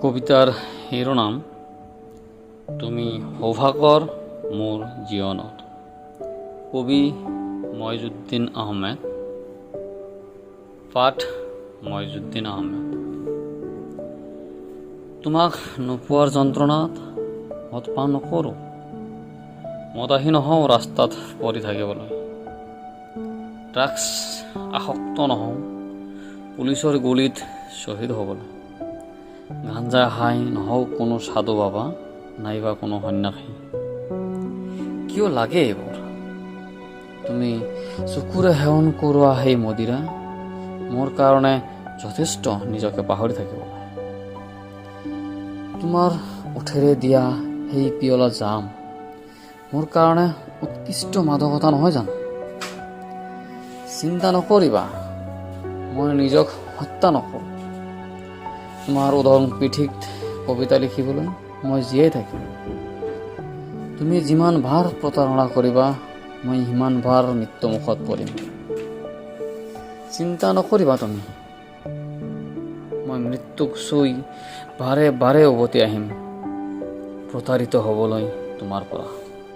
কবিতাৰ শিৰোনাম "তুমি শোভাকৰ মোৰ জীৱনত"। কবি মইজুদ্দিন আহমেদ। পাঠ মইজুদ্দিন আহমেদ। তোমাক নোপোৱাৰ যন্ত্ৰণাত মদপান নকৰোঁ, মদাহী নহওঁ ৰাস্তাত পৰি থাকিবলৈ, ড্ৰাগছ আসক্ত নহওঁ পুলিচৰ গুলীত শ্বহীদ হ'বলৈ, গাঞ্জা খাই নহওঁ কোনো সাধু বাবা নাইবা কোনো সন্যাসী। কিয় লাগে এইবোৰ? তুমি চকুৰে সেৱন কৰোৱা সেই মদিৰা মোৰ কাৰণে যথেষ্ট নিজকে পাহৰি থাকিবলৈ। তোমাৰ ওঠেৰে দিয়া সেই পিয়লা জাম মোৰ কাৰণে উৎকৃষ্ট মাদকতা নহয় জানো? চিন্তা নকৰিবা, মই নিজক হত্যা নকৰোঁ। তোমাৰ উদং পিঠিত কবিতা লিখিবলৈ মই জীয়াই থাকিম। তুমি যিমান বাৰ প্ৰতাৰণা কৰিবা, মই সিমান বাৰ মৃত্যুমুখত পৰিম। চিন্তা নকৰিবা তুমি, মই মৃত্যুক চুই বাৰে বাৰে উভতি আহিম প্ৰতাৰিত হ'বলৈ তোমাৰ পৰা।